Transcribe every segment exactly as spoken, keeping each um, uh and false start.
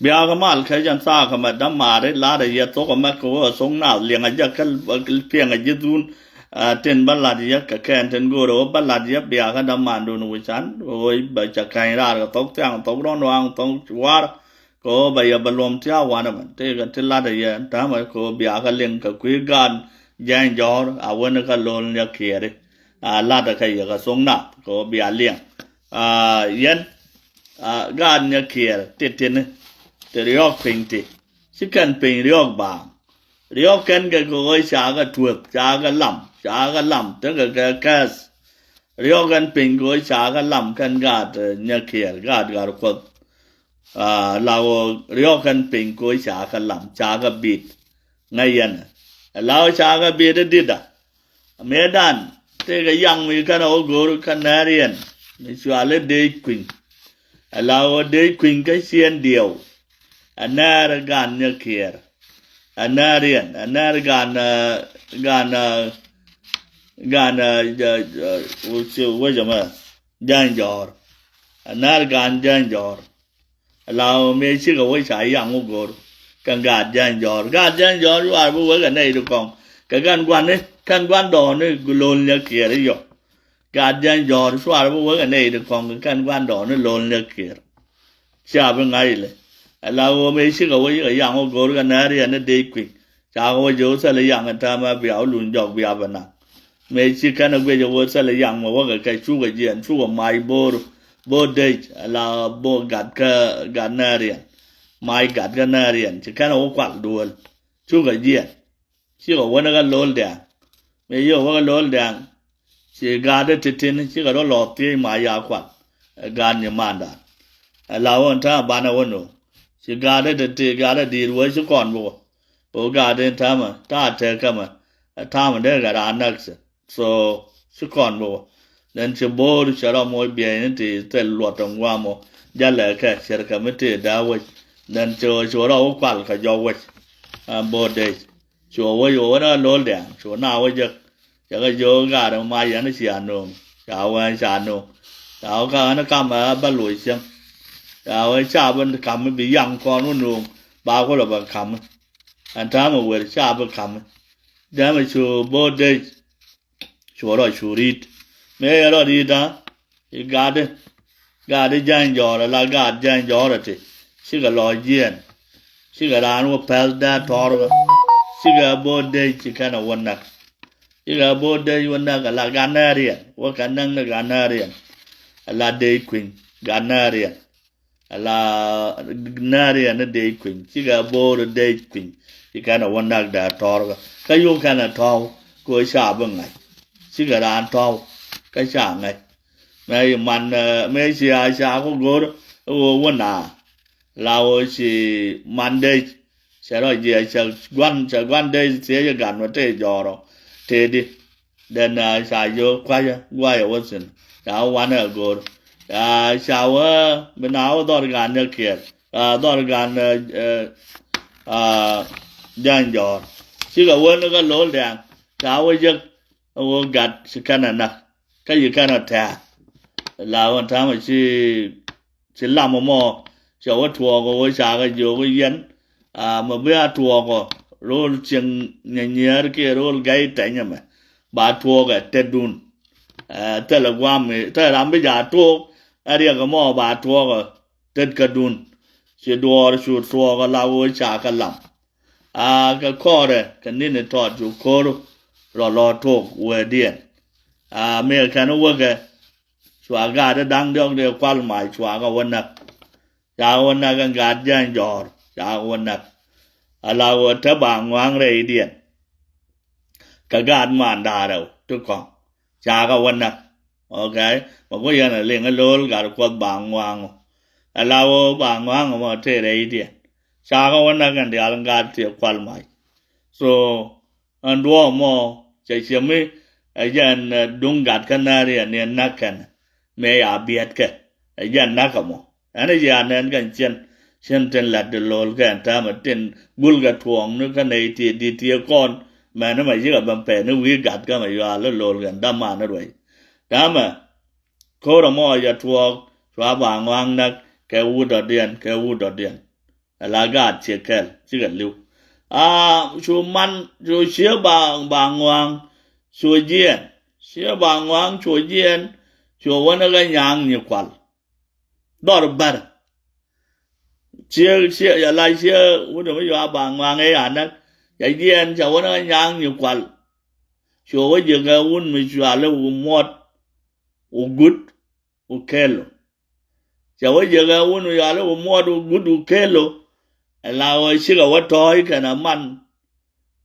Biakä mal kä jɛn thaak ɛmɛ dämaari lat ɛ yɛ thok ɛmɛ kɛ ɣöö thok naath liɛŋ ɛ jɛ kä piɛŋ ɛ ji̱ dhun. Tin bä lat yɛ kɛ kɛn tin go̱o̱rɛ ɣöö bä lat yɛ biakä dämandun wi̱can ɣöö bɛ cɛ kɛny raar kɛ thok thiaŋ thok rɔ̱n waŋ thok war. Kɛ ɣöö bɛ yɛ bɛ luɔm tia̱a̱ wanɛ mɛ tëëkɛ ti lat ɛ yɛ täämɛ kɛ ɣöö biakä liŋ kɛ kui̱ gaat jɛny jɔ̱ɔ̱r a wen kä lo̱l nyɛ kiɛɛri. A lat ɛ kɛ yɛ kɛ thok naath kɛ ɣöö bia liɛŋ. Yɛn gaat nyɛ kiɛɛr ti tini ti riɔk piny ti ci kɛn piny riɔk baaŋ. Riɔk kɛn kɛ kɛ ɣöö ca kɛ tueth ca kɛ lam ca kɛ lam tekɛ kɛ kɛɛth. Riɔk kɛn piny kɛ ɣöö ca kɛ lam kɛn gaat nyɛ kiɛɛr gaat gat kuɔth. La ɣöö riɔk kɛn piny kɛ ɣöö ca kɛ lam ca kɛ bit ŋäc yɛn ɛ la ɣöö ca kɛ bit ɛ dit a. Mëëdan tëëkɛ yaŋ mi kɛn ɛ wä go̱o̱r kä nɛɛr yɛn mi cual i̱ dec kui̱ny. Ɛ la ɣöö dec kui̱ny kä ciɛn diɛw. Ɛ nɛɛr gan nyɛ kiɛɛr. Ɛ nɛɛr yɛn ɛ nɛɛr gan gan gan wecɛ mɛ jany jɔ̱ɔ̱r. Ɛ nɛɛr gan jany jɔ̱ɔ̱r. La ɣöö mëë cikɛ wec ca yaŋ wä go̱r kɛn gaat jany jɔ̱ɔ̱r gaat jany jɔ̱ɔ̱r yuaar bi wek ɛ nɛy ti kɔŋ kɛ kɛn gua̱ni kɛn gua̱n dɔɔni lo̱l nyɛ kiɛɛr i̱ yɔ. Gaat jany jɔ̱ɔ̱r cuaar bi wek ɛ nɛy ti kɔŋ kɛ kɛn gua̱n dɔɔni lo̱l nyɛ kiɛɛr. Cia bi ŋa̱c ilɛ ɛ la ɣöö mëë cikɛ wec kɛ yaŋ wä go̱r kɛ nɛɛr yɛn ni dec kui̱c. Cakɛ wä Jerusalem yaŋ in täämɛ bia wä luny jɔk bia bɛ naŋ. Mëë ci kɛn ɛ guic ɛ wä thilɛ yaŋ mɛ wäkɛ kɛ cukɛ jiɛn cukɛ mac bo̱o̱r bo̱o̱r dec ala bo̱o̱r gat kä gat nɛɛriɛn. Mac gat kä nɛɛriɛn ci kɛn ɛ wä kual duel cukɛ jiɛn. Cikɛ wä ni kä lo̱l dɛ̈ɛ̈ŋ. Mëë yio̱k wä kä lo̱l dɛ̈ɛ̈ŋ ci gat ɛ ti̱ti̱n cikɛ rɔ lɔɔth thiec mac ya kual. Ɛ gat nyi mandan ɛ la wä in täämɛ banɛ wä no̱o̱ŋ. Ci gat ɛ ti̱ti̱ gat ɛ di̱i̱t wä ci kɔn bi wä. Ɣöö gaat in täämɛ ta̱a̱ tëkämɛ ɛ ta̱a̱mɛ dee kɛ raan näk thi̱n. So ci kɔn bä wä. Then ci bo̱o̱r cɛ rɔ moc biɛyni ti thil luɔt ɛn gua̱a̱mɔ. Jalɛ kɛ cɛrkɛ mi tëë dääk wec. Then ci ci wä rɔ wä kual kɛ jɔk wec. Ɛn bo̱o̱r dee ci wä wec wä wä rɔ lo̱l dɛ̈ɛ̈ŋ ci wä na wä jek. Cɛ kɛ jiök gaat in mac yɛn cia nööŋ ca wee ca nööŋ. Ca wä kä ɣän kamɛ ɛ bä loc cieŋ. Ca wee ca bi kam mi bi yaŋ kɔn wä nööŋ ba kulɛ bä kam. Ɛn täämɛ wer ca bi ka̱mi. Dämɛ cu bo̱o̱r dec cu rɔ cu ri̱t. Mëë yɛ rɔ ri̱t a i̱ gatdi gatdi jany jɔ̱ɔ̱rɛ la gat jany jɔ̱ɔ̱rɛ ti. Cikɛ lɔ jiɛɛn cikɛ raan wä pɛ̈th dee tɔ̱r kä. Cikɛ bo̱o̱r dec ci kɛn ɛ wä näk. Cikɛ bo̱o̱r dec wä näk ala gat nɛɛriɛn wä kɛ näk ni gat nɛɛriɛn. Ala dec kui̱ny gat nɛɛriɛn. Ala nääri ɛn ni dec kui̱ny cikɛ bo̱o̱r dec kui̱ny. Ci kɛn ɛ wä näk dee tɔ̱r kä kä yuk kɛn ɛ tɔ̱w kɛ ɣöö ca bi ŋa̱c. Cikɛ raan tɔ̱w kä ca ŋa̱c. Mëë ci man mëë ci a ca ku go̱o̱r ɛ ɣöö wä naa. La ɣöö ci man dec cɛ rɔ jiɛ cɛ gua̱n cɛ gua̱n dec thiec ɛ gat mɛ tëë jɔɔrɔ tëëdi. Then ca jiök kua̱cä gua̱cä wä thi̱n ca wä wanɛ a go̱o̱r. Ca wä bi na wä dhɔr gan ni kiɛɛr dhɔr gan jany jɔ̱ɔ̱r. Cikɛ wä ni kä lo̱l dɛ̈ɛ̈ŋ ca wä jek wä gat ci kɛn ɛ näk. Kä ci kɛn ɛ tɛ̈ɛ̈k. La wä ta̱mɛ ci ci lam ɛmɔ cɛ wä tuɔɔk ɛ wä cakɛ jiök i̱ yɛn. Mɛ bi a tuɔɔk ɔ ro̱l cieŋ nyiɛnyiɛɛr kiɛ ro̱l gɛy tɛny ɛmɛ ba tuɔɔk ɛ tetdun. Thilɛ gua̱a̱m mi thilɛ ram bi jaat tuɔɔk ɛ riɛk ɛmɔ ba tuɔɔk ɛ tetkädun. Ci duɔɔr cu tuɔɔk ɛ la wä cakɛ lam. A kɛ kɔrɛ kɛ ni̱n tɔt cu ko̱r rɔ lɔ tok wee diɛn. A mëë kɛn wäkɛ cua gaat da̱ŋ diɔ̱k dee kual mac cua kɛ wä näk. Ca kɛ wä näk ɛn gaat jany jɔ̱ɔ̱r ca kɛ wä näk. Ala wä te ba ŋua̱a̱ŋ rɛydiɛn. Kɛ gaat man da̱a̱r rɛw ti kɔ̱ŋ ca kɛ wä näk. Ok. Mɛ ku yɛn a liŋ a lo̱l gat kuɔth ba ŋua̱a̱ŋ ɔ. Ala wä ba ŋua̱a̱ŋ ɔ mɔ te rɛydiɛn. Ca kɛ wä näk ɛn diaal ɛn gaat ti kual mac. So ɛn duɔ̱ɔ̱k mɔ cɛ ciɛ mi ɛ jɛn duŋ gat kä nääri ɛn ni ɛn näk kɛn. Mëë ya biɛtkɛ ɛ jɛn näk ɛmɔ ɛn ɛ jiɛ anɛn kɛn cien. Cien tin la̱t di lo̱l kɛn täämɛ tin gul kɛ tuɔɔŋni kä nɛy ti di̱t ti ɛ kɔn. Mɛn ɛmɛ yikɛ ben pɛn i̱ wi̱i̱ gat kä mɛ yual i̱ lo̱l kɛn däman i̱ ruɛy. Täämɛ ko̱r ɛmɔ yɛ tuɔɔk cua ba ŋɔaŋ näk kɛ wut dɔ̱diɛn kɛ wut dɔ̱diɛn. Ala gaat ciɛ kɛl cikɛ li̱w. Aa, cu man cu ciɛ ba ba ŋua̱a̱ŋ cu jiɛɛn. Ciɛ ba ŋua̱a̱ŋ cu jiɛɛn. Cu wänä kä nyaaŋ nyi kual dhɔr bär. Ciɛ ciɛ ya la ciɛ wut mi yua ba ŋua̱a̱ŋ ɛ ya näk. Ca jiɛɛn ca wänä kä nyaaŋ nyi kual. Cu wä jiɛ kɛ wun mi cua lɛ wu muɔt wu gut wu kɛlo. Ca wä jiɛ kɛ wun mi cua lɛ wu muɔt wu gut wu kɛlo. Ɛ la wä cikɛ wä tɔ̱ɔ̱c kɛnɛ man.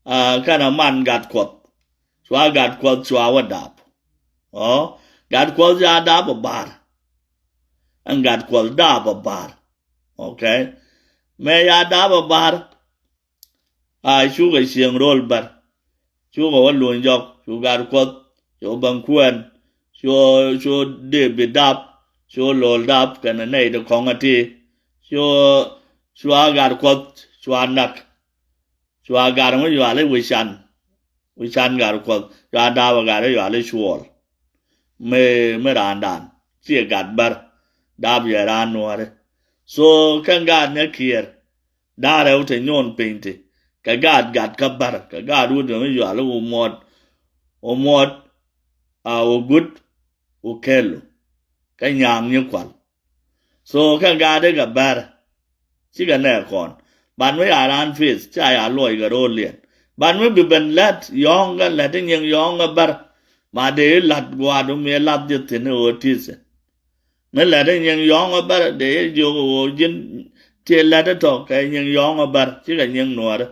Aa, kɛnɛ man gat kuɔth. Cua gat kuɔth cua wä dap. Ɔ, gat kuɔth ca dap ɛ bar. Ɛn gat kuɔth dap ɛ bar. Okay. Mɛ ca dap ɛ bar. Aa, cukɛ cieŋ rol bär. Cukɛ wä luny jɔk cu gat kuɔth. Cu bäŋ kuɛn. Cu cu dee bi dap. Cu lol dap kɛnɛ nɛy ti kɔŋ ɛ ti. Cu cua gat kuɔth cua näk. Cua gat mi yuali wi̱can. Wi̱can gat kuɔth cua dap ɛ gat yuali cuɔl. Mi mi raandan ciɛ gat bär. Dap yɛ raan nuɔ̱ɔ̱ri. So kɛn gat ni kiɛɛr. Da̱rɛ wä te nyon piny ti kɛ gaat gat kä bär kɛ gaat wut mi yual wä muɔt. Wä muɔt a wä gut wä kɛl. Kä nyaŋ nyi kual. So kɛ gaat ikɛ bär cikɛ nɛ kɔn. Ban mi ya ran fith ca ya luɔc kɛ ro̱o̱l liɛn. Ban mi bi ben lät yɔ̱ŋ kɛ lät inyiŋ yɔ̱ŋ kɛ bär. Ma dee ilat gua̱a̱r dum mi ilat ji̱ thi̱n iwä ti̱thi̱n. Mi lɛt i̱ nyiŋ yɔ̱ɔ̱ŋ ɛ bär dee yɛ jiök ɛ ɣöö ji̱n ti lɛt ɛ tɔ̱ kɛ nyiŋ yɔ̱ɔ̱ŋ ɛ bär cikɛ nyiŋ nuɔ̱ɔ̱ri.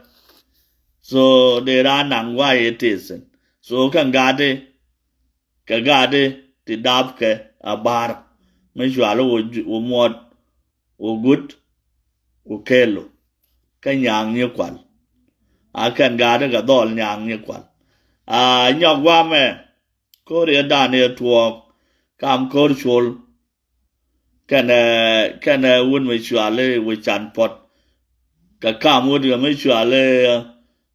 So dee raan naŋ guay ɛ ti̱thi̱n. So kɛn gaatdi kɛ gaatdi ti dapkɛ a ba̱a̱r mi cuali wä muɔt wä guut wä kɛɛlo. Kä nyaaŋ nyi kual a kɛn gaatdi kɛ dhɔl nyaaŋ nyi kual. A nyɔk guamɛ. Ko̱r yɛ dan yɛ tuɔɔk kam ko̱r col. Kɛnɛ kɛnɛ wut mi cuali wi̱can puɔt. Kɛ kam wut yɛ mi cuali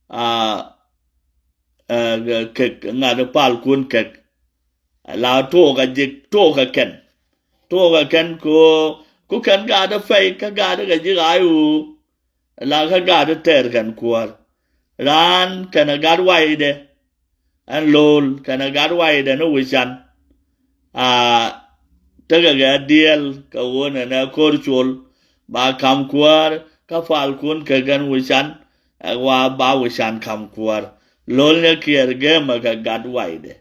a kek ŋa̱t pal kun kek. La tuɔɔk a jik tuɔɔk a kɛn tuɔɔk a kɛn ko ku kɛn gaat a pɛy kä gaat a kɛ jik a iwu. La kä gat tɛɛr kɛn kuäär. Raan kɛnɛ gat waydɛ. Ɛn lo̱o̱l kɛnɛ gat waydɛ ni wi̱can. A tekɛ kɛ diɛɛl kɛ ɣöö nɛnɛ ko̱r col ba ka̱m kuäär kä palkun kɛ kɛn wi̱can. Ɛ wa ba wi̱can ka̱m kuäär. Lo̱o̱l ni kiɛɛr gemɛ kɛ gat waydɛ.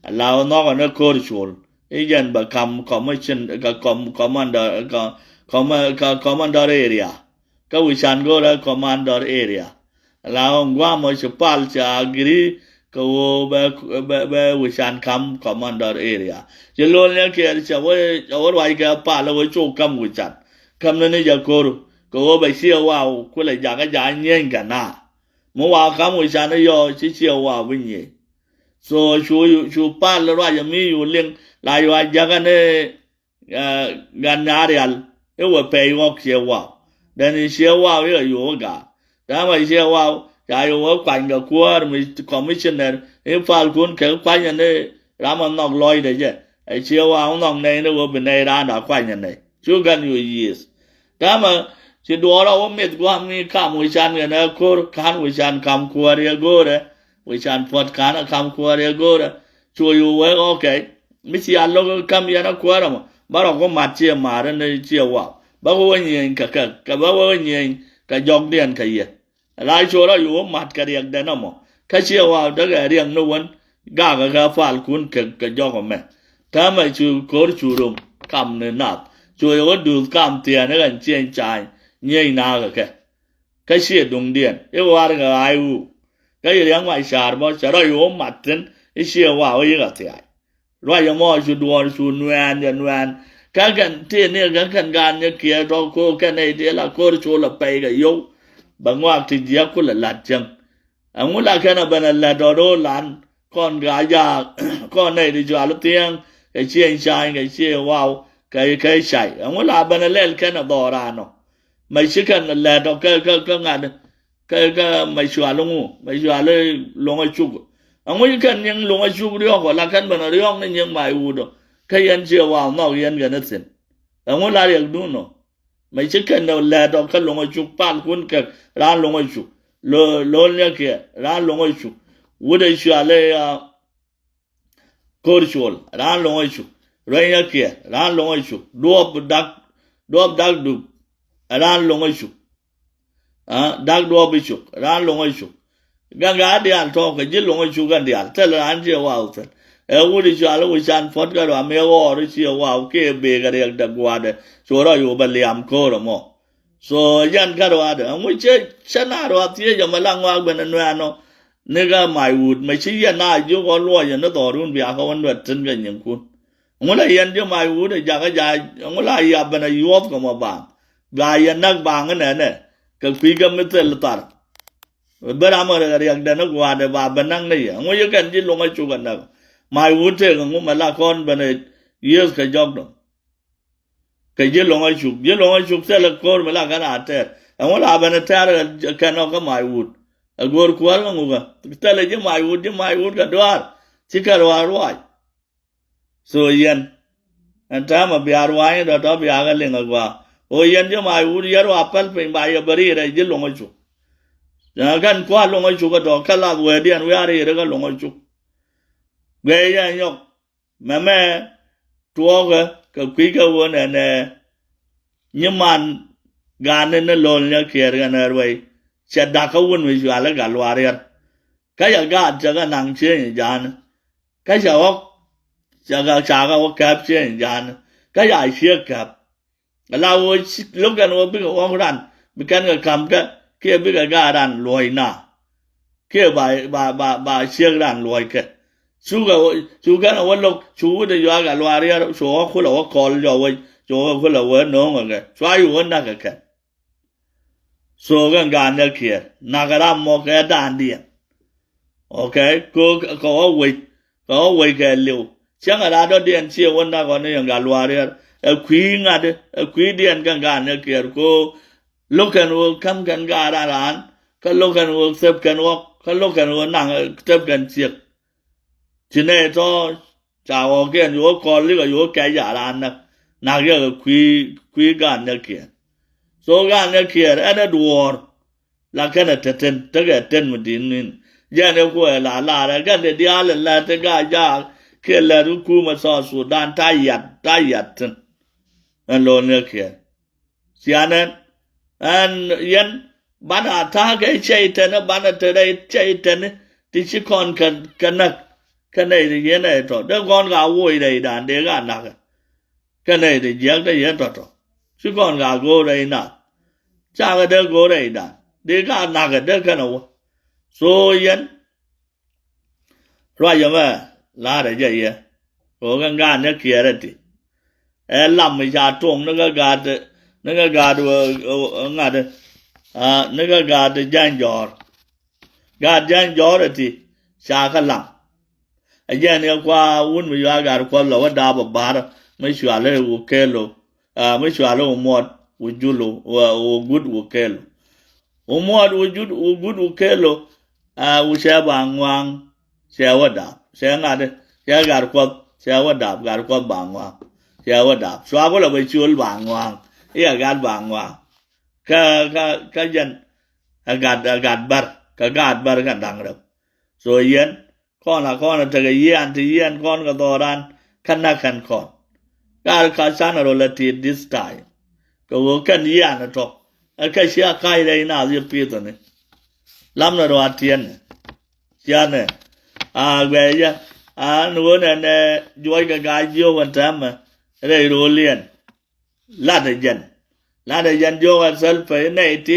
Ala wä nhɔkɛ ni ko̱r col i̱ jɛn bɛ ka̱m commission kɛ commander kɛ commander area. Kä wi̱can go̱rɛ commander area. Ala wä ŋuamɔ ci pal ca agiri kɛ ɣöö bɛ bɛ wi̱can ka̱m commander area. Ci lo̱l ni kiɛɛr ca wä ca wä ruac kɛ pal wä cok ka̱m wi̱can. Ka̱m ni ni jɛ ko̱r kɛ ɣöö bɛ ciɛ waw kulɛ jakä ja̱ nyieny kɛ na. Mi waw ka̱m wi̱can i̱ yɔɔ ci ciɛ waw bi nyieny. So cu cu pal ruac mi yu liŋ la yu a jakä ni gan nyaar yal i̱ wä pɛy ɣɔk ciɛ waw. Dɛn i̱ ciɛ waw i̱ a yu wä gaar. Täämɛ ciɛ waw ca yu wä kuany kɛ kuäär mi commissioner i̱ palkun kɛ kuany ni ram a nhɔk lɔcdɛ jɛ. Ɛ ciɛ waw nhɔk nɛy ni wä bi nɛy raan da kuany nɛy cu gan yu yiëth. Täämɛ ci duɔɔr a wä mith gua̱a̱m ni kam wi̱can kɛn ɛ ko̱r ka̱n wi̱can ka̱m kuäär yɛ go̱o̱rɛ. Wi̱can puɔ̱t ka̱n ɛ ka̱m kuäär yɛ go̱o̱rɛ. Cu yu wee okay. Mi ci a lo̱k käm yɛn a kuäärä mɔ bä rɔ ku mat ciɛ ma̱a̱rä ni ciɛ waw bä ku wä nyieny kɛ kɛ kɛ bä wä nyieny kɛ jɔkdiɛn kɛ yɛ. La cu rɔ yu wä mat kɛ riɛkdɛn ɔmɔ kä ciɛ waw däkɛ riɛk ni wän gakä kɛ palkun kɛ kɛ jɔk ɔmɛ. Täämɛ cu ko̱r cu rom kam ni nath cu yɛ wä duth kam thiɛn i̱ ɣän cieny ca̱a̱ny nyieny nakä kɛ. Kä ciɛ duŋdiɛn i̱ warkɛ ɣaac wu. Kä ci riäŋ mac ca̱a̱r bä cɛ rɔy ɣöö mat thi̱n i̱ ciɛ waw i̱ yikɛ thiac. Ruac ɛmɔ cu duɔɔr cu nuɛɛn jɛ nuɛɛn. Kä kɛn ti ni kä kɛn gaan nyɛ kiɛ tɔ ko kɛn nɛy ti la ko̱r cu la pɛy kɛ yio̱w. Bɛ ŋɔak ti jiäk kulɛ la̱t cäŋ. Ɛŋu la kɛn a ben a lät ɔ ro̱o̱ lan kɔn gaa jaak kɔn nɛy ti cual thiɛŋ kɛ cieny ca̱a̱ny kɛ cieny waw kɛ kɛ cay. Ɛŋu la ben a lɛl kɛn a dhɔɔran ɔ. Mɛ ci kɛn lɛt ɔ kä kä kä ŋa̱t kä kä mɛ cual ŋu mɛ cual loŋ a cuk. Ɛŋu ci kɛn nyiŋ loŋ a cuk riɔ̱k ɔ la kɛn ben a riɔ̱k ni nyiŋ mac wut ɔ. Kä yɛn ciɛ waw nhɔk yɛn kɛn a thi̱n. Ɛŋu la riɛkdun ɔ. Mɛ ci kɛn lɛ lɛt ɔ kä Loŋ Acuk, pal kun kɛ raan Loŋ Acuk. Lo, Lol Nyakiɛɛr raan Loŋ Acuk. Wut ɛ cual ɛ, ah, Kor Cuɔl raan Loŋ Acuk. Rueny Nyakiɛɛr raan Loŋ Acuk. Duɔp Dak, Duɔp Dak Duk raan Loŋ Acuk. Ah, Dak Duɔp Icuk raan Loŋ Acuk. Gaŋ gaa diaal tɔ̱ kɛ ji̱ Loŋ Acuk kɛn diaal, thil raan ciɛ waw thil. Ɛ wut i̱ cual i̱ wi̱c can puɔ̱t kɛ ruam i̱ ɣɔɔr i̱ ciɛ waw kiɛ bëë kɛ riɛk dɛ gua̱a̱dɛ. Cu rɔ yo̱o̱ bɛ liam ko̱o̱r ɛmɔ. So, yɛn kä ruaadɛ ɛŋu cɛ, cɛ na ruaad thiec ɛmɛ la ŋɔak ben ɛ nuɛɛn ɔ. Ni kä Mac Wut mɛ ci yɛn na jiök ɔ luɔc yɛn ni dhɔrun bia kä wä nuɛt thi̱n kɛ nyinkun. Ŋu la yɛn ji̱ Mac Wut ɛ jakä ja̱a̱c, ŋu la yia ben ɛ yuɔth kɛ mɔ baaŋ. Ba yɛn näk baaŋ inɛnɛ kɛ kui̱ kä mi thil thar. Bä ram ɔ riɛk riɛk dɛn i̱ gua̱a̱dɛ ba ben näk ni yɛ. Ŋu yɛ kɛn ji̱ Loŋ Acuk ɛ näk. Mac Wut tëëk ŋu mɛ la kɔn ben ɛ yiëëth kɛ jɔk dɔ̱ŋ. Kɛ ji̱ Loŋ Acuk, ji̱ Loŋ Acuk thilɛ ko̱r mi la kɛn a tɛɛr. Ɛŋu la ben ɛ tɛɛr kɛn ɔ kä Mac Wut. Ɛ go̱o̱r kuäär kä ŋukä. Thilɛ ji̱ Mac Wut, ji̱ Mac Wut kɛ duaar. Ci kɛ ruaar ruac. So yɛn ɛn täämɛ bia rua̱a̱ny dɔ̱tɔ̱ bia kɛ liŋ agua. Ɣöö yɛn ji̱ Mac Wut yɛn rua̱a̱ päl piny ba yɛ bä ri̱i̱t ɛ ji̱ Loŋ Acuk. Kɛn kua̱r Loŋ Acuk kä tɔ̱ kä lath wɛɛdiɛn wiaa ri̱i̱t kä Loŋ Acuk. Guiɛ yɛ nyɔk mɛmɛ tuɔɔkä kɛ kui̱ kɛ ɣöö nɛnɛ nyiman ga̱a̱n ni ni Lol Nyakiɛɛr kɛnɛ ruɛy. Cɛ da̱k kä wun mi cual i̱ Gat Luaar Yɛr. Kä cɛ gaat cɛ kɛ naŋ ciëëny i̱ ja̱a̱ni. Kä cɛ ɣɔ̱k cɛ kɛ, ca kɛ wä kɛp ciëëny i̱ ja̱a̱ni. Kä ca ciek kɛp. Ala wä ci lo̱k kɛn wä bikɛ ɣɔ̱k ran bi kɛn kɛ ka̱m kɛ kiɛ bikɛ gaat ran luɔ̱c na. Kiɛ ba, ba, ba, ba ciek ran luɔ̱c kɛ. Cukɛ, cukɛ kɛn wä lo̱k cu wut ɛ yuak Gat Luaar Yɛr cu wä kulɛ wä kɔl jɔwec cu wä kulɛ wä no̱o̱ŋ kɛ cua yu wä näk kɛ kɛn. So kɛn gaat Nyakiɛɛr nakä ram mɔ kɛ da̱a̱ndiɛn. Okay, kɛ kɛ wä wec, kɛ wä wec kɛ liw. Cäŋ a raa dɔ̱diɛn ciɛ wä nak ɣɔni yɛn Gat Luaar Yɛr. Ɛ kui̱ ŋa̱t, ɛ kui̱diɛn kɛn gaat Nyakiɛɛr ko. Lo̱k kɛn wä käm kɛn gaat raan raan. Kä lo̱k kɛn wä thep kɛn wä. Kä lo̱k kɛn wä naŋ thep kɛn ciek. Ci nɛy tɔ̱ ca ɣɔ̱kiɛn yo̱o̱k kɔl likɛ yo̱o̱k kɛc a raan näk. Nak yɛ kɛ kui̱, kui̱ gaat Nyakiɛɛr. So gaat Nyakiɛɛr ɛn ɛ duɔ̱ɔ̱r. La kɛn ɛ te ten, tekɛ ten mi di̱i̱t ni̱n. Jɛn ɛ kuɛ la lar ɛ kɛn te diaal ɛ lät te gaat jaak kiɛ lät kä kumɛ South Sudan ta̱a̱ yat, ta̱a̱ yat thi̱n. Ɛn Lol Nyakiɛɛr. Cianɛ ɛn yɛn banɛ a ta̱a̱ kɛ cɛy tɛn, banɛ te rɛy cɛy tɛn ti ci kɔn kɛ, kɛ näk. Kɛ nɛy ti yɛn ɛ tɔ̱ dee kɔn ka woc rɛydan dee ka nakä. Kɛ nɛy ti jiäk dee yɛn tɔ̱tɔ̱ ci kɔn ka go̱o̱r rɛy nath. Cakɛ dee go̱o̱r rɛydan dee ka nakä dee kɛn ɛ wä. So yɛn ruac ɛmɛ la̱rä jɛ yɛ. Kɛ ɣöö kɛn gaat Nyakiɛɛr ɛ ti ɛ lam mi ca toŋ ni kä gaat, ni kä gaat ŋa̱t, ni kä gaat Ja̱ny Jɔ̱ɔ̱r. Gaat Ja̱ny Jɔ̱ɔ̱r ɛ ti ca kä lam. Ɛ jɛn ɛ kua wun mi yua gaat Kuɔth lɔ wä daap ɛ ba̱r mi cual ɛ wä kelo. Aa, mi cual i̱ Umuɔt Wujulu, Wu-, Wugut Wukelo. Umuɔt Wujut, Wugut Wukelo, aa, wu cɛ ba ŋuaŋ, cɛ wä dap, cɛ ŋa̱t, cɛ gat Kuɔth, cɛ wä dap, gat Kuɔth ba ŋuaŋ, cɛ wä dap. Cua ku lɛ bɛ ciöl ba ŋuaŋ, i̱ ɛ gat ba ŋuaŋ. Kä, kä, kä jɛn, ɛ gat, ɛ gat bär, kä gat bär kɛn da̱ŋ rɛw. So yɛn, kɔn a kɔn a tekɛ yian ti yian kɔn kɛ dhɔran kä näk kɛn kɔn. Gat kä canɛ rɔ lɛ ti this time. Kɛ ɣöö kɛn yian a tɔ. Ɛ kɛ cia ka̱c rɛy naath yɛ pithɔni. Lamnɛ rɔ a tiɛnɛ. Cianɛ. A guɛcä. A ni ɣöö nɛnɛ juɔc kɛ gaa jiök ɛn täämɛ. Rɛy ro̱o̱liɛn. Latdɛ jɛn. Latdɛ jɛn diɔ̱k ɛ thäl pɛ nɛy ti.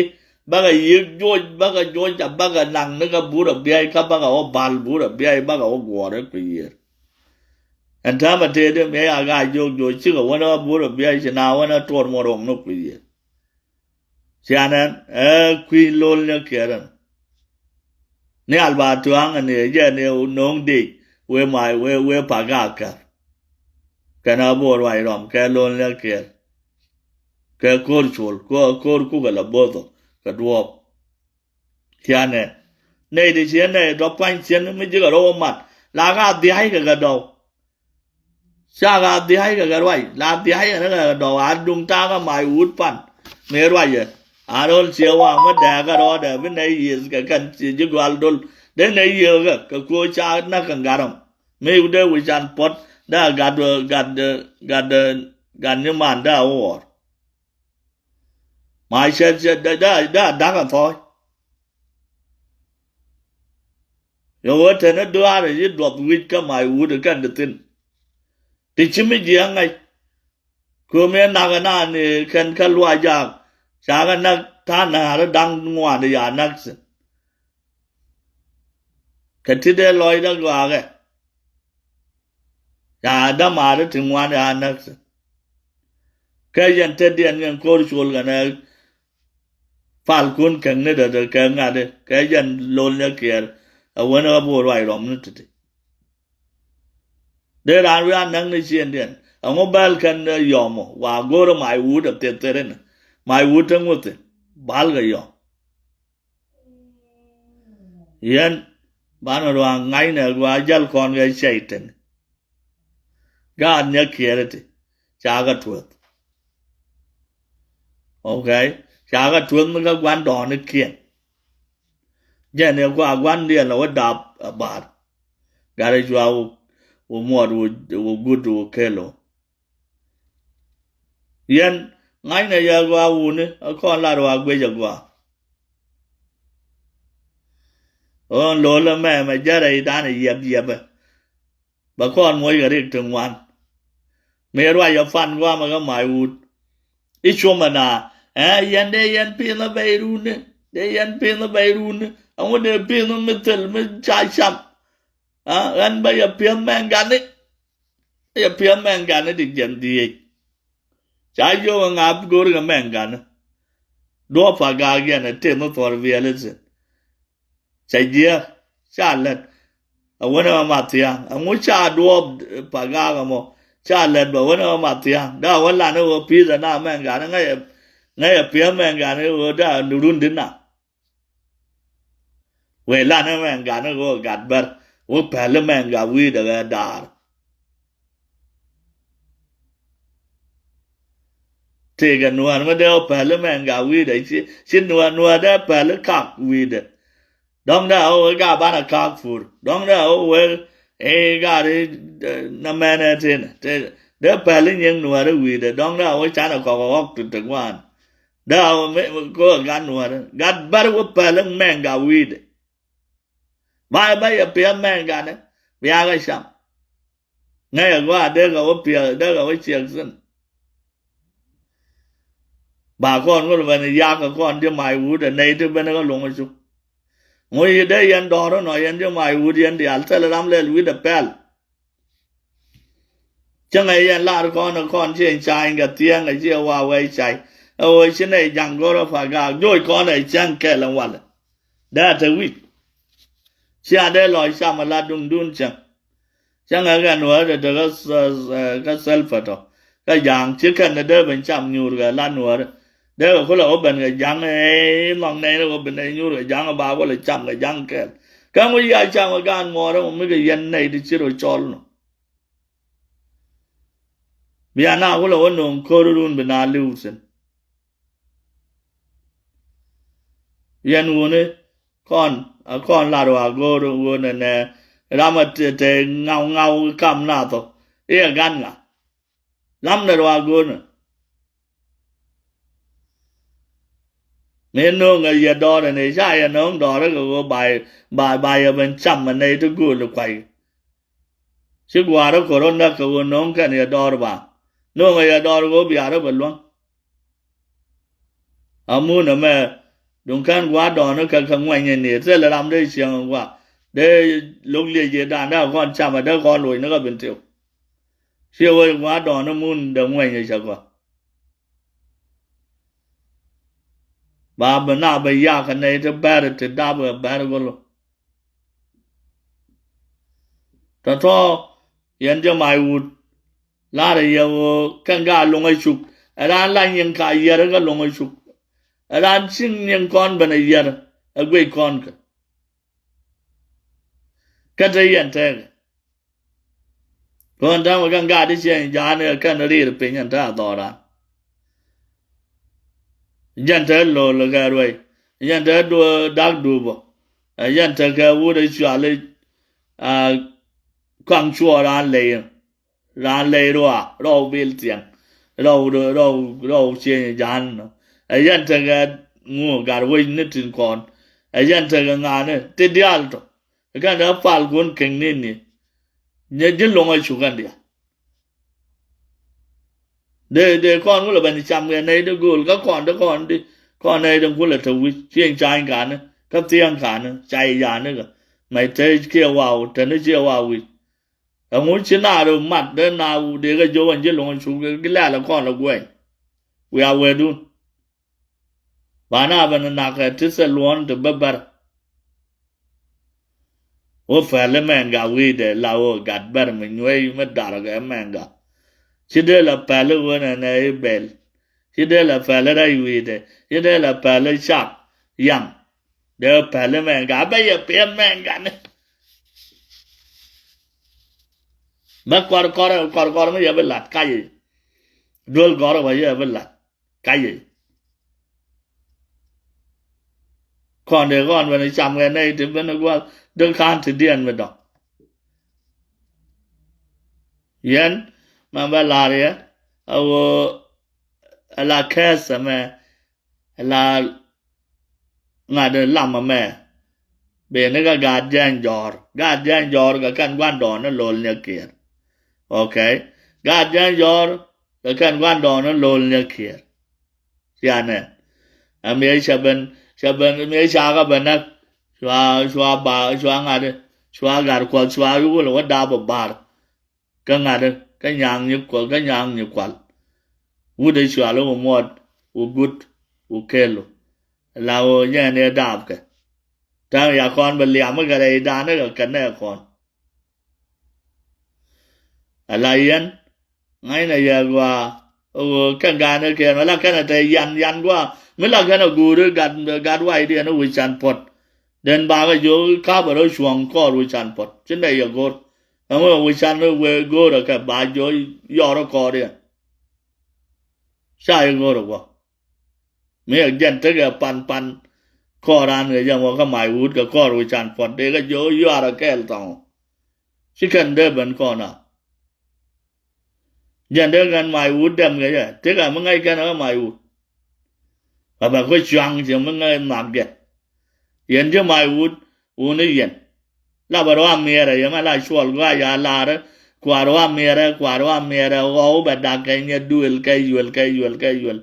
Bakɛ yiëk juɔc, bakɛ juɔc, a bakɛ naŋ ni kä burɛ biac, kä bakɛ wä bal burɛ biac, bakɛ wä guɔ̱ɔ̱r ɛ kui̱ yiëër. Ɛn täämɛ tëëdɛ mëë a gaa jiök juɔc cikɛ wänä burɛ biac ci na wänä tuɔr mɔ rɔŋ ni kui̱ yiëër. Cianɛ ɛ kui̱ lo̱l ni kiɛrɛ. Ni al ba tuaŋ ni jɛ ni no̱o̱ŋ dec wee ma wee, wee pa gaa kär. Kɛn a bo̱o̱r wac rɔm kɛ lo̱l ni kiɛr. Kɛ ko̱r col, ko̱r, ko̱r kukɛ la bo̱o̱th ɔ kɛ duɔ̱ɔ̱p. Cianɛ. Nɛy ti ciɛ nɛy tɔ pua̱ny ciɛn mi ji̱ kɛ rɔw mat. La ka dhia̱c kɛ kɛ dɔw. Cakɛ a dhia̱ckɛ kɛ ruac la dhia̱ckɛ ni kɛ dɔ̱k a duŋ ta̱a̱ kä mac wut pan. Mi ruacɛ a rol ciɛ wa mi dɛɛkä rɔɔdɛ bi nɛ yiëth kɛ kɛn ci ji̱ gual dol. Dee nɛ yiëth kɛ kɛ kuo ca näk kɛ gat ɔm. Mi wut dee wi̱c can puɔ̱t dee a gat gat gat gat nyi man dee a wuɔɔr. Ma cɛ cɛ dee dee dee a da̱k a thɔɔc. Yɛ wee tɛn i̱ duaarɛ yi duɔth wi̱c kä ma wut kɛn ti thi̱n. Ti ci mi jiɛ ŋäc. Kömi ɛ nak ɛ naan i̱ kɛn kä luac jaak. Ca kɛ nak ta̱a̱ na̱a̱r i̱ da̱ŋ ŋuan i̱ ya nak thi̱n. Kɛ ti dee lɔcdä gɔakɛ. Ca dämaari ti ŋuan ya näk. Kɛ yɛn te diɛn ŋɛn ko̱r col kɛnɛ palkun kɛŋni dɔ̱dɔ̱ kɛ ŋa̱di kɛ yɛn lol ni kiɛɛr. Ɛ wen ɛ bo̱o̱r ruac rɔm ni ti̱ti̱. Dee raan wi̱i̱ a näk ni ciëndiɛn ɛŋu bɛl kɛn yɔmɔ wa go̱o̱r ma i̱ wut ɛ thieth thieth in. Ma i̱ wut te ŋuthi bal kɛ yɔm. Yɛn banɛ ruaŋ ŋa̱cnɛ gua jäl kɔn kɛ cɛy thin. Gaat nyɛ kiɛɛr iti ca kɛ tueth. Okay. Ca kɛ tueth mi kä gua̱n dɔɔni kiɛn. Jɛn iɛ gua gua̱n diɛn lɛ wä dap a bar. Gat i̱ cua wä muɔt wä gut wä kelo. Yɛn ŋa̱cnɛ yɛ gɔaa wuni a kɔn lat wa guic a gɔaa. Ɣän lo̱l ɛmɛ mɛ jɛrɛ i̱ danɛ yiɛp yiɛpɛ. Bɛ kɔn muɔc kɛ rik ti ŋuan. Mëë ruac ɛ fan guamɛ kä mac wut. I̱ cuɔmɛ na ɛ yɛn dee yɛn pi̱n ɛ bɛy runi dee yɛn pi̱n ɛ bɛy runi. Ɛŋu dee pi̱n mi thil mi ca cam. Ɣän bä yɛ pi̱n mɛ gani. Yɛ piɛth mɛn gani ti jiɛn dhieec. Ca yio̱w ɛ ŋa̱p go̱r kɛ mɛn gani. Duɔ̱ɔ̱p pa gaak yɛn ɛ tëë mi thuɔ̱r viɛl ithin. Ca jiɛɛk ca lät. Ɛ wänɛ ɣä ma thia̱a̱ŋ ɛŋu ca duɔ̱ɔ̱p pa gaak ɛmɔ. Ca lät bɛ wänɛ ɣä ma thia̱a̱ŋ dee ɛ wä lan i̱ ɣöö pi̱i̱th ɛ na mɛn gani ŋäc ɛ piɛth mɛn gani ɣöö dee ɛ run di na. Wëë lan ɛ mɛn gat ni ɣöö gat bär wä päl ɛ mɛn gat wi̱i̱dɛ ɣä daar. Tëëkɛ nuäär mi dee wä päl ɛ mɛn gat wi̱i̱dɛ ci nuäär nuäär dee päl ɛ kak wi̱i̱dɛ. Dɔ̱ŋ dee a wä wee gat banɛ kak pur dɔ̱ŋ dee a wä wee ɛ gat ɛ na mɛn ɛ tin dee päl ɛ nyiŋ nuäär ɛ wi̱i̱dɛ dɔ̱ŋ dee a wä canɛ kɔk ɛ ɣɔk ti te gua̱a̱n. Dee a wä mi kɔ gat nuäär gat bär wä päl ɛ mɛn gat wi̱i̱dɛ. Ba ba yɛ piɛth mɛn ganɛ bia kɛ cam. Ŋäcɛ gɔaa dee kɛ wä piɛth dee kɛ wä ciɛk thin. Ba kɔn ŋul ben yak kɛ kɔn ji̱ mac wut ɛ nɛy ti ben kɛ luŋ cuk. Ŋuc yi dee yɛn dɔ̱r inɔ yɛn ji̱ mac wut yɛn diaal thil ram lɛl wi̱cdɛ pɛl. Cäŋɛ yɛn lar kɔn ɛ kɔn ci ɛn cay ŋɛ thiɛŋ ɛ ci ɛ wa wɛy cay. Ɛ ɣöö ci nɛy ja̱ŋ go̱rä pa gaak joc kɔn ɛ cäŋ kɛl ɛn walɛ. Dee a te wi̱c. Cia dee lɔc cam ɛ la duŋdun cäŋ. Cäŋɛ kɛ nuäärä te te kä thɛl pä tɔ kä ja̱a̱ŋ ci kɛn ɛ dee ben cam nyuur kɛ la nuäärä. Dee kɛ kulɛ wä ben kɛ ja̱ŋ ɛ nhɔk nɛy ni wä ben ɛ nyuur kɛ ja̱ŋ ɛ ba kulɛ cam kɛ ja̱ŋ kɛl. Kä ŋuc ya cam kɛ gaan muɔɔrä mɔ mi kɛ yɛn nɛy ti ci rɔ cɔl nɔ. Bia na kulɛ wä no̱o̱ŋ ko̱r run bi na li̱w thi̱n. Yɛn wuni kɔn a kɔn lar wa go̱o̱r wuni nɛ ram a te ŋaw ŋaw kam na thɔ iɛ gan ŋa. Lam nɛ wa go̱o̱r ni. Mi no̱o̱ŋ a yɛ dɔɔrɛ ni ca yɛ no̱o̱ŋ dɔɔrɛ kɛ ɣöö ba ba ba yɛ ben cam a nɛy ti gööl kuay. Ci gua̱a̱r ɛ ko̱r ɔ näk kɛ ɣöö no̱o̱ŋ kɛn yɛ dɔɔr ba no̱o̱ŋ ɛ yɛ dɔɔr ɣöö biaar ɛ bɛ luäŋ. Amun ɛmɛ duŋ kɛn gua̱a̱r dɔɔn ɛ kɛ kɛ ŋuɛny ɛ ni thil ram dee cieŋ ɛ gua̱a̱r dee lo̱k liec yɛ da̱a̱n dee kɔn cam ɛ dee kɔn loc ni kɛ bin thiw. Ciɛ wec gua̱a̱r dɔɔn ɛ mun dee ŋuɛny ɛ cɛ gɔaa. Ba bi na bi yak ɛ nɛy ti bɛr ti dap ɛ bɛr golo. Tɔ̱tɔ̱ yɛn jɛ mac wut. La̱rä yɛ ɣöö kɛn ka luŋä cuk ɛ raan la nyiŋ ka yiɛr kä luŋä cuk. Ɛ raan ciŋ nyiŋ kɔn ben ɛ yiɛr ɛ guic kɔn kɛ. Kä te yɛn tɛɛkɛ. Kɔn täämɛ kɛn ka di ciɛny ja̱a̱n ɛ kɛn riir piny ɛn tɛ̈ a dhɔran. Jɛn te lo̱l kɛ ruɛy. Jɛn te duɔ dak duɔbɔ. Ɛ jɛn te kɛ wut ɛ cuali. A, kɔaŋ cuɔ raan ley. Raan ley rua rɔw bil thiɛŋ. Rɔw rɔw rɔw cieŋ ja̱a̱n nɔ. Ɛ jɛn te kɛ ŋu gat wec ni tin kɔn. Ɛ jɛn te kɛ ŋa̱a̱n ni ti diaal tɔ. Kɛn dee pal kun kɛn ni ni. Nyɛ ji̱ luŋ a cuk kɛn diaal. Dee dee kɔn wulɛ ben cam kɛ nɛy di go̱o̱l kä kɔn di kɔn di kɔn nɛy di kulɛ te wi̱c cieŋ cany kani kä thiɛŋ kani cay yani kɛ mɛy te kiɛ waw te ni ciɛ waw wi̱c. Ɛŋu ci naar mat dee naar dee kɛ jiök ɛn ji̱ luŋ cuk kɛ gi lɛl kɔn lɛ guɛny. Wiaa wɛɛdun. Ba na ben nak ɛ ti thil luɔ̱n ti bä bär. Wä pɛli mɛnga wi̱i̱dɛ la wä gat bär mi nyuey mi darkɛ mɛnga. Ci dee la pɛli wen ɛn ɛ i bɛl. Ci dee la pɛli rɛy wi̱i̱dɛ. Ci dee la pɛli cak yaŋ. Dee pɛli mɛnga bä yɛ piɛ mɛnga ni. Bä kɔr kɔr kɔr kɔr mi yɛ bi lat kac. Duel gɔr wä yɛ bi lat. Kac yɛ. Kɔn dee kɔn ben cam kɛ nɛy ti ben gua̱th dee ka̱n ti diɛn mi dɔ̱ŋ. Yɛn ma bä la̱r yɛ a ɣöö a la kɛɛth ɛmɛ a la ŋa̱t lam ɛmɛ. Beni kɛ gaat jiɛn jɔ̱ɔ̱r gaat jiɛn jɔ̱ɔ̱r kɛ kɛn gua̱ndɔɔŋ ni lo̱l nyɛ kiɛɛr. Ok. Gaat jiɛn jɔ̱ɔ̱r kɛ kɛn gua̱ndɔɔŋ ni lo̱l nyɛ kiɛɛr. Cianɛ ɛ miɛ cɛ ben cɛ ben miɛ ca kɛ ben näk. Cua cua ba cua ŋa̱t cua gat kuɔth cua yukul wä dap ɛ bar. Kä ŋa̱t kä nyaŋ nyi kuɔl kä nyaŋ nyi kual. Wut ɛ cual wä muɔt wä gut wä kelu. La wä nyɛn ɛ daap kɛ. Ta̱a̱ ya kɔn bɛ liam kɛ rɛy da̱a̱n kɛ kɛn nɛ kɔn. Ala yɛn ŋa̱cnɛ yɛ gɔaa. Ɣöö kɛn ga̱a̱n ɛ kɛn ala kɛn ɛ tɛ yan yan gɔaa mi la kɛn ɛ go̱o̱ri gat gat waydiɛn ɛ wi̱c can puɔ̱t. Den bakɛ jiök kapɛ rɔ cuɔ̱ŋ kɔɔr wi̱c can puɔ̱t ci nɛ yɛ go̱o̱r. Ɛŋu ɛ wi̱c can wee go̱o̱r ɛ kɛ ba jiök yɔr ɛ kɔɔr yɛ. Ca yɛ go̱o̱r ɛ guɔ. Mi ɛ jɛn tekɛ pan pan kɔɔr an kɛ jɛn wä kä mac wut kɛ kɔɔr wi̱c can puɔ̱t dee kɛ jiök yuaar ɛ kɛɛl thɔŋ. Ci kɛn dee ben kɔn a. Jɛn dee kɛn mac wut dɛm kɛ jɛ tekɛ mi ŋäc kɛn ɛ kä mac wut. Ɛ bɛ kuec cuaŋ ciɛ mi ŋäc nham jɛ. Yɛn ji̱ mac wut wuni yɛn. La bɛ ruaam miɛrɛ yɛ mɛ la cuɔl gua̱a̱c a laarä. Kua ruaam miɛrɛ kua ruaam miɛrɛ ɣɔw bɛ dak kɛ nyɛ duël kɛ yuël kɛ yuël kɛ yuël.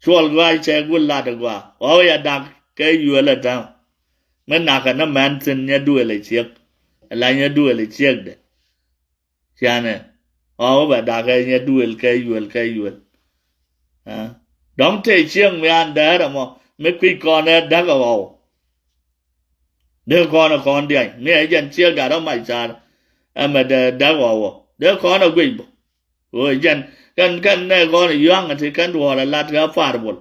Cuɔl gua̱a̱c cɛ gul lat ɛ gua̱a̱ ɣɔw yɛ dak kɛ yuël ɛ täm. Mi nakɛ ni mɛn thi̱n nyɛ duël ɛ ciek. Ɛ la nyɛ duël ɛ ciekdɛ. Cianɛ ɣɔw bɛ dak kɛ nyɛ duël kɛ yuël kɛ yuël. Dɔ̱ŋ tëë cieŋ mi an däär ɛmɔ mi kui̱c kɔn ɛ däk ɛ ɣɔw. Dee kɔn ɛ kɔn diany mi ɛ jɛn ciek gat ɔ mac car. Ɛmɛ dee däk ɣɔw ɔ dee kɔn ɛ guic bä. Ɣöö jɛn kɛn kɛn nɛ kɔn ɛ yua̱ŋ ɛ ti kɛn duɔɔr ɛ lat kɛ par bol.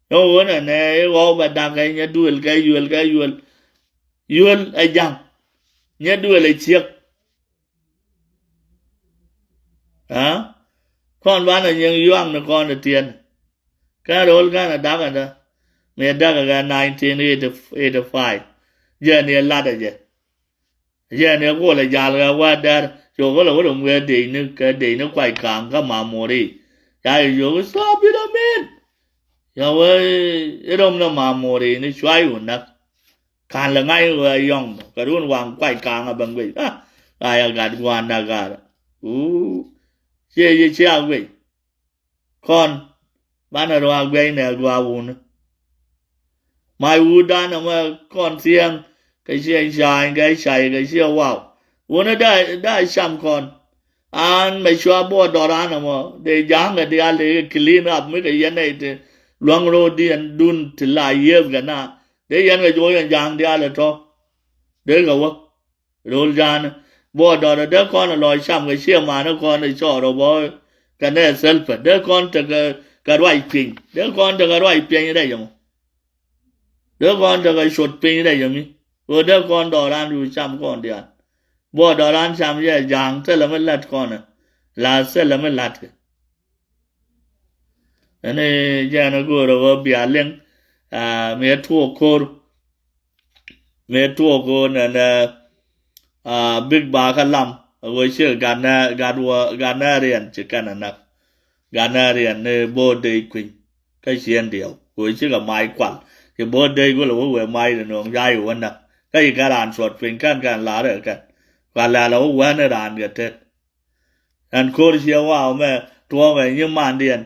Yɔ̱ŋ ɣöö nɛ nɛ i̱ ɣɔw bɛ dak kɛ nyɛ duël kɛ yuël kɛ yuël. Yuël ɛ ja̱ŋ nyɛ duël ɛ ciek. Aa kɔn banɛ nyiŋ yuaŋ ni kɔn ɛ tiɛn. Kɛn ro̱l kɛn ɛ dak ɛn dä mi ɛ dak ɛ kɛ nineteen eighty five. Jɛn yɛ lat ɛ jɛ. Jɛn yɛ kuɔl ɛ jal kɛ wä dɛr cok kä lɛ wä dɛ ŋuɛ dec ni kɛ dec ni kuac ka̱a̱ŋ kä mamori. Ca yɛ yok i̱ thɔɔp bi dɔ min. Yɛ wä irom ni mamori ni cuay wä näk. Ka̱n lɛ ŋa̱c ɣöö ɛ yɔ̱ŋ mɔ kɛ run waŋ kuac ka̱a̱ŋ a bäŋ guic a ɣa̱c a gat gua̱a̱n na gat. Uu ciɛ yɛ ciɛ a guic. Kɔn banɛ ruaak guic nɛ gua̱a̱ wuni. Mac wut danɛ mɛ kɔn thiɛŋ kɛ ciɛ ca̱a̱ny kɛ cay kɛ ciɛ waw. Wuni da da cam kɔn. An mɛ cua buɔt dɔran ɛmɔ dee ja̱a̱ŋ kɛ diaal dee kɛ clean up mi kɛ yɛn nɛy ti luäŋ ro̱o̱diɛn dun ti la yiëëth kɛ na. Dee yɛn kɛ juɔc ɛn ja̱a̱ŋ diaal ɛ tɔ̱. Dee kɛ wä ro̱l ja̱a̱n buɔt dɔr ɛ dee kɔn ɛ lɔc cam kɛ ciɛ man ɛ kɔn ɛ cɔɔr ɛ bɔ kɛ nɛ thilpɛ dee kɔn tekɛ kɛ ruac piny dee kɔn tekɛ ruac piny rɛc ɛmɔ. Dee kɔn tekɛ cuɔt piny rɛc ɛmi ɣöö dee kɔn dɔran ru cam kɔn diaal. Buɔt dɔran cam yɛ ja̱a̱ŋ thilɛ mi la̱t kɔn ɛ la thilɛ mi la̱t kɛ. Ɛn i̱ jɛn a go̱o̱r a ɣöö bia liŋ, aa, mi a tuɔɔk ko̱r. Mi a tuɔɔk ɣöö nɛnɛ, aa, bik ba kä lam a ɣöö cikɛ gat nɛ, gat wä, gat nɛ riɛn ci kɛn a näk. Gat nɛ riɛn ni bo̱o̱ dee kui̱ny. Kä ciɛn diɛw kɛ ɣöö cikɛ mac kual. Ci bo̱o̱ dee gulɛ wä wee mac ni nööŋ jay wä näk. Kä ci kɛn raan cuɔt piny kɛn kɛn lar ɛ kɛn. Kual lɛl a wä wɛn ni raan kɛ tet. Ɛn ko̱r ciɛ waw mɛ tuɔɔkɛ nyimandiɛn.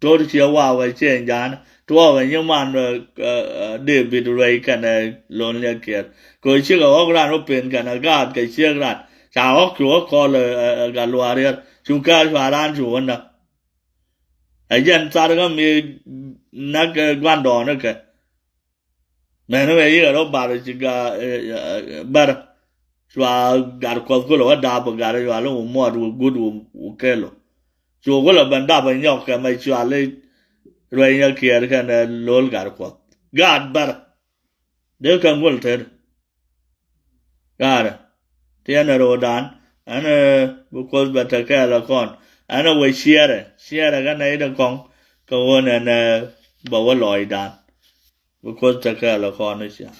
To̱r ciɛ waw kɛ ciɛ ja̱a̱n tuɔɔkɛ nyiman, ɛ, ɛ, ɛ, David Ruey kɛnɛ Lon Liɛ Kiɛɛr. Kɛ cikɛ ɣɔ̱k ran wä pen kɛnɛ gaat kɛ ciek ran ca ɣɔ̱k cu ɣä kɔl, ɛ, ɛ, ɛ, Gat Luaar Riɛr cu kɛɛl cua ran cu wä näk. Ɛ jɛn thar kä mi näk, ɛ, gua̱ndɔɔŋnikɛ. Mɛn wee yikɛ rɔ bar ci ga, ɛ, ɛ, ɛ, bär. Cua Gat Kuɔth kulɛ wä dap gat cua li wä muɔt wä gut wä, wä kɛl wä. Cu kulɛ ben dap ɛ nyɔk kɛ mɛ cua li Ruey Nyakiɛɛr kɛnɛ Lol Gat Kuɔth. Gat bär. Dee kɛn gul tet. Gat. Tiɛn ɛ ro̱o̱dan. Ɛn, ɛ, bi Kuoth bɛ tekɛ lɛ kɔn. Ɛn ɛ wee ciɛɛrɛ. Ciɛɛrɛ kɛ nɛy ti kɔŋ. Kɛ ɣöö nɛnɛ bɛ wä lɔɔcdan. Bi Kuoth tekɛ lɛ kɔn i̱ cia.